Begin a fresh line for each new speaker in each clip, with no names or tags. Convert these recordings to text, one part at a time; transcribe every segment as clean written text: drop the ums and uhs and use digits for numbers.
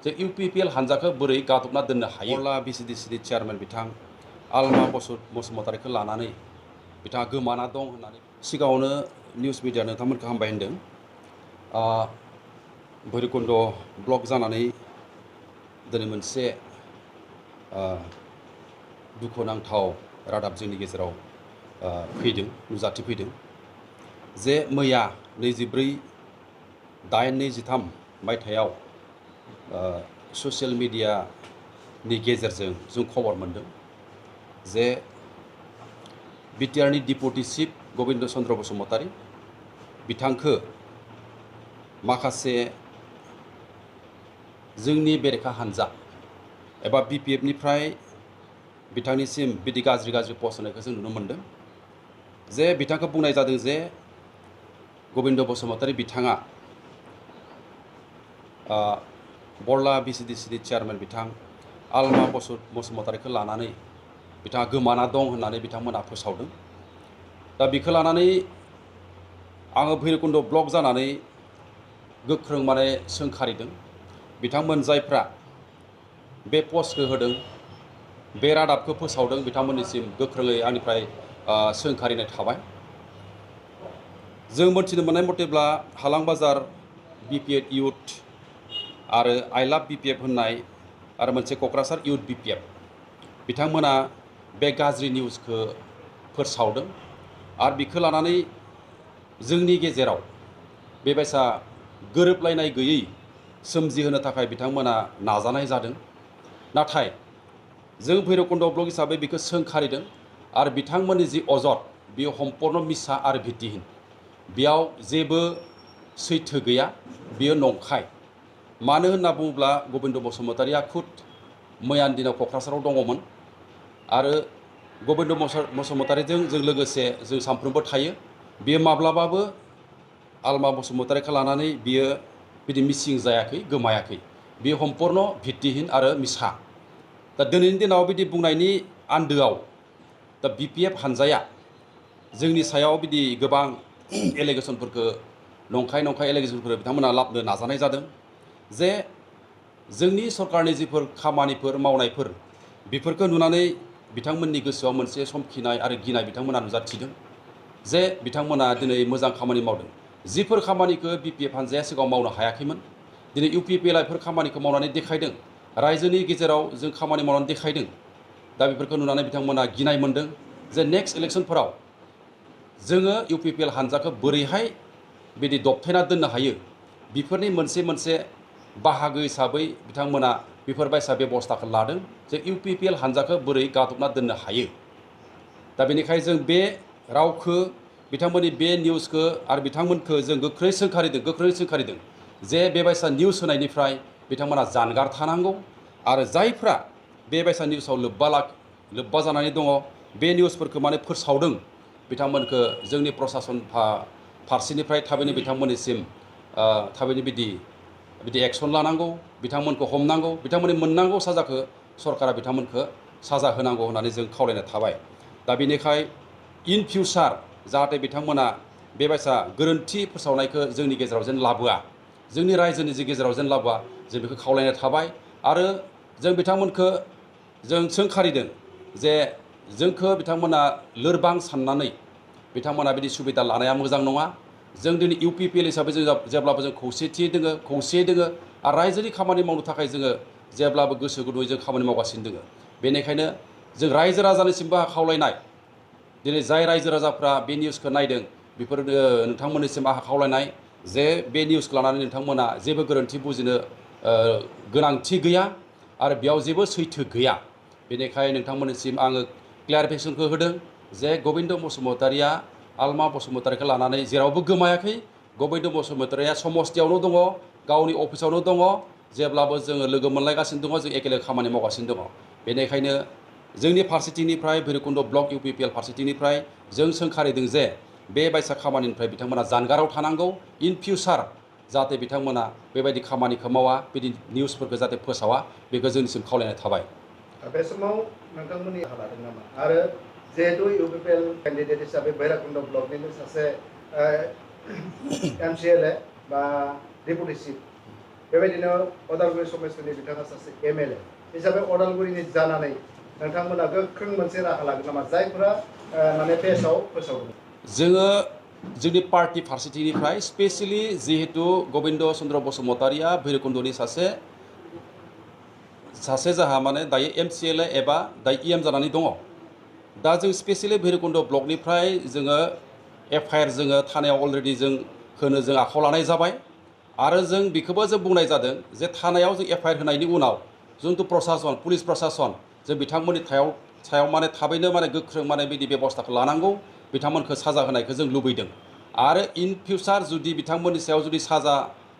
जे इउपिपिएल हानजाखौ बोरै गादबना दोननो हायो बरला बिसिडिसिनि चेयारमेन बिथां आलमा बसुमतारीखौ लानानै बिथाङा गोमाना दं होननानै सिगाङावनो निउस मिडिया नोंथांमोनखौ हामबाय होनदों। भैरबकुंड ब्लक जानानै दिनै मोनसे दुखुनांथाव रादाब जोंनि गेजेराव फैदों, नुजाथिफैदों जे मैया 24/8/23 मायथाइयाव ससियेल मिडियानि गेजेरजों जों खबर मोनदों जे BTR नि डिपुटि चिफ गबिन्द चन्द्र बसुमतारी बिथांखौ माखासे जोंनि बेरेखा हानजा एबा BPF निफ्राय बिथांनिसिम बिदि गाज्रि पस्ट होनायखौ जों नुनो मोनदों जे बिथांखौ बुंनाय जादों जे गबिन्द बसुमतारी बिथाङा बरला बिसिडिसिनि चेयारमेन बिथां आलमा बसुमतारीखौ लानानै बिथाङा गोमाना दं होननानै बिथांमोना फोसावदों। दा बेखौ लानानै आङो भैरबकुंड ब्लक जानानै गोख्रों माने सोंखारिदों बिथांमोन जायफ्रा बे पस्टखौ होदों, बे रादाबखौ फोसावदों, बिथांमोननिसिम गोख्रोङै आंनिफ्राय सोंखारिनाय थाबाय। जों मोनथिनो मोननाय मथेब्ला हालां बाजार BPF इउथ आरो आइ लाभ BPF होननाय आरो मोनसे क'क्राझार इउथ BPF बिथांमोना बे गाज्रि निउसखौ फोसावदों आरो बेखौ लानानै जोंनि गेजेराव बेबायसा गोरोबलायनाय गैयै सोमजिहोनो थाखाय बिथांमोना नाजानाय जादों। नाथाय जों भैरबकुंड ब्लक हिसाबै बेखौ सोंखारिदों आरो बिथांमोननि जि अजद बेयो सम्पूर्ण मिसा आरो भित्तिहीन, बेयाव जेबो सैथो गैया, बेयो नंखाय। मानो होनना बुङोब्ला गबिन्द बसुमतारीया खुद मैयानि दिनाव क'क्राझाराव दङमोन आरो गबिन्द बसुमतारीजों जों लोगोसे जों सानफ्रोमबो थायो। बियो माब्लाबाबो आलमा बसुमतारीखौ लानानै बियो बिदि मिसिं जायाखै, गोमायाखै। बियो सम्पूर्ण भित्तिहीन आरो मिसा। दा दिनैनि दिनाव बिदि बुंनायनि आन्दोआव दा BPF हानजाया जोंनि सायाव बिदि गोबां एलिगेसनफोरखौ नंखाय एलिगेसनफोर बिथांमोना लाबनो नाजानाय जादों जे जोंनि सरकारनि जिफोर खामानिफोर मावनायफोर बेफोरखौ नुनानै बिथांमोननि गोसोआव मोनसे समखिनाय आरो गिनाय बिथांमोना नुजाथिदों जे बिथांमोना दिनै मोजां खामानि मावदों। जिफोर खामानिखौ BPF हानजाया सिगाङाव मावनो हायाखैमोन, दिनै UPPL बेफोर खामानिखौ मावनानै देखायदों, रायजोनि गेजेराव जों खामानि मावनानै देखायदों। दा बेफोरखौ नुनानै बिथांमोना गिनाय मोनदों जे नेक्स्ट इलेक्सनफोराव जोङो UPPL हानजाखौ बोरैहाय बिदि दबथायना दोननो हायो, बेफोरनि मोनसे बाहागो हिसाबै बिथांमोना बेफोरबायसा बेबस्थाखौ लादों जे UPPL हानजाखौ बोरै गादबना दोननो हायो। दा बेनिखायनो जों बे रावखौ बिथांमोननि बे निउसखौ आरो बिथांमोनखौ जों गोख्रै सोंखारिदों जे बेबायसा निउस होनायनिफ्राय बिथांमोना जानगार थानांगौ आरो जायफ्रा बेबायसा निउसाव लोब्बा जानानै दङ, बे निउसफोरखौ माने फोसावदों, बिथांमोनखौ जोंनि प्रसासन फारसेनिफ्राय थाबैनो बिथांमोननिसिम थाबैनो बिदि एक्सन लानांगौ, बिथांमोनखौ हमनांगौ, बिथांमोननि मोननांगौ साजाखौ सरकारा बिथांमोनखौ साजा होनांगौ होननानै जों खावलायनाय थाबाय। दा बेनिखाय इन फिउचार जाहाथे बिथांमोना बेबायसा गोरोन्थि फोसावनायखौ जोंनि गेजेराव जेन लाबोआ, जोंनि रायजोनि जि गेजेराव जेन लाबोआ, जों बेखौ खावलायनाय थाबाय। आरो जों बिथांमोनखौ जों सोंखारिदों जे जोंखौ बिथांमोना लोरबां साननानै बिथांमोना बिदि सुबिदा लानाया मोजां नङा। जों दिनै UPPL हिसाबै जों जेब्लाबो जों खौसेयै दोङो आरो रायजोनि खामानि मावनो थाखाय जोङो जेब्लाबो गोसो गुदुङै जों खामानि मावगासिनो दोङो। बेनिखायनो जों रायजो राजानिसिमबो खावलायनाय, दिनै जाय रायजो राजाफ्रा बे निउसखौ नायदों बेफोर नोंथांमोननिसिम आहा खावलायनाय जे बे निउसखौ लानानै नोंथांमोना जेबो गोरोन्थि बुजिनो गोनांथि गैया आरो बेयाव जेबो सैथो गैया। बेनिखायनो नोंथांमोननिसिम आङो क्लियारिफिकेसनखौ होदों जे गबिन्द बसुमतारीया आलमा बसुमतारीखौ लानानै जेरावबो गोमायाखै। गबिन्द बसुमतारीया समस्थियावनो दङ, गावनि अफिसावनो दङ, जेब्लाबो जोङो लोगो मोनलायगासिनो दङ, जों एखेले खामानि मावगासिनो दङ। बेनिखायनो जोंनि फारसेथिंनिफ्राय भैरबकुंड ब्लक UPPL फारसेथिंनिफ्राय जों सोंखारिदों जे बे बायसा खामानिनिफ्राय बिथांमोना जानगाराव थानांगौ। इन फिउचार जाहाथे बिथांमोना बेबायदि खामानिखौ मावा, बिदि निउसफोरखौ जाहाथे फोसावा, बेखौ जोंनिसिम खावलायनाय थाबाय।
बे समाव नोंथांमोननि राहा लादों नामा? आरो जिहेतु UPPL केन्डिडेट हिसाबै भैरबकुंड ब्लकनिनो सासे MCLA बा डेपुटि चिफ, बेबायदिनो अदालगुरि समेस्वरनि बिथाङा सासे MLA हिसाबै अदालगुरिनि जानानै नोंथांमोना गोख्रों मोनसे राहा लागोन नामा जायफोरा माने पेजआव फोसावदों?
जोङो जोंनि पार्टी फारसेथिंनिफ्राय स्पेसियेलि जिहेतु गबिन्द चन्द्र बसुमतारिया भैरबकुन्दनि सासे जाहा माने दायो MCLA एबा दायो EM जानानै दङ। दा जों स्पेसियेलि भैरबकुन्द ब्लकनिफ्राय जोङो FIR जोङो थानायाव अलरेडि जों होनो जों आखायाव लानाय जाबाय आरो जों बेखौबो जों बुंनाय जादों जे थानायाव जों FIR होनायनि उनाव जोंथ' प्रशासन पुलिस प्रशासन जों बिथांमोननि सायाव माने थाबैनो माने गोख्रों माने बिदि बेबस्थाखौ लानांगौ बिथांमोनखौ साजा होनायखौ जों लुबैदों आरो इन फिउचार जुदि बिथांमोननि सायाव जुदि साजा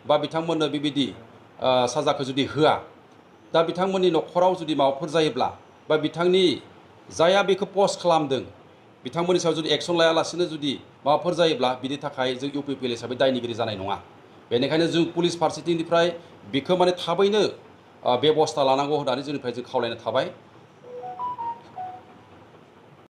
बा बिथांमोननो बेबायदि साजाखौ जुदि होआ दा बिथांमोननि न'खराव जुदि माबाफोर जायोब्ला बा बिथांनि जाया बेखौ पस्ट खालामदों बिथांमोननि सायाव जुदि एक्सन लायालासिनो जुदि माबाफोर जायोब्ला बिनि थाखाय जों UPPL हिसाबै दायनिगिरि जानाय नङा। बेनिखायनो जों पुलिस फारसेथिंनिफ्राय बेखौ माने थाबैनो बेबस्था लानांगौ होननानै जोंनिफ्राय जों खावलायनो थाबाय।